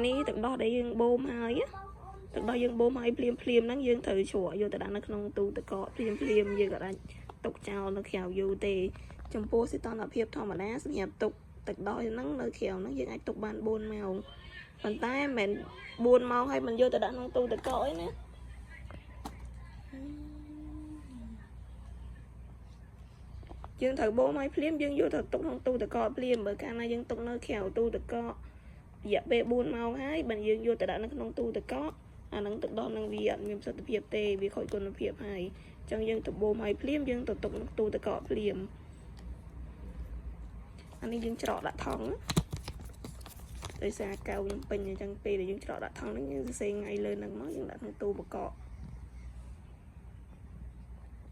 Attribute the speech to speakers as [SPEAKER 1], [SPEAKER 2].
[SPEAKER 1] នេះទឹកដោះដែលយើងបូមហើយណាទឹកដោះយើងបូមហើយភ្លាមភ្លាមហ្នឹងយើងត្រូវជ្រក់យកទៅដាក់នៅក្នុងទូទឹកកកភ្លាមភ្លាមយើងក៏អាចទុកចោលនៅក្រៅយូរទេចំពោះសីតុណ្ហភាពធម្មតាសម្រាប់ទុកទឹកដោះហ្នឹងនៅក្រៅហ្នឹងយើងអាចទុកបាន4ម៉ោងប៉ុន្តែមិនមែន4ម៉ោងហើយមិនយកទៅដាក់ក្នុងទូទឹកកកឯណាយើងត្រូវបូមឲ្យភ្លាមយើងយកទៅទុកក្នុងទូទឹកកកភ្លាមបើកាលណាយើងទុកនៅក្រៅទូទឹកកករយៈពេល4ម៉ោងហើយបើយើងយកទៅដាក់នៅក្នុងទូទឹកកកអាហ្នឹងទឹកដោះនឹងវាអត់មានប្រសិទ្ធភាពទេវាខូចគុណភាពហើយអញ្ចឹងយើងទៅបូមឲ្យភ្លាមយើងទៅទុកក្នុងទូទឹកកកភ្លាមអានេះយើងច្រកដាក់ថង់ណាដោយសារកៅខ្ញុំពេញអញ្ចឹងពេលដែលយើងច្រកដាក់ថង់ហ្នឹងយើងសរសេរថ្ងៃលើហ្នឹងមកយើងដាក់ក្នុងទូបកក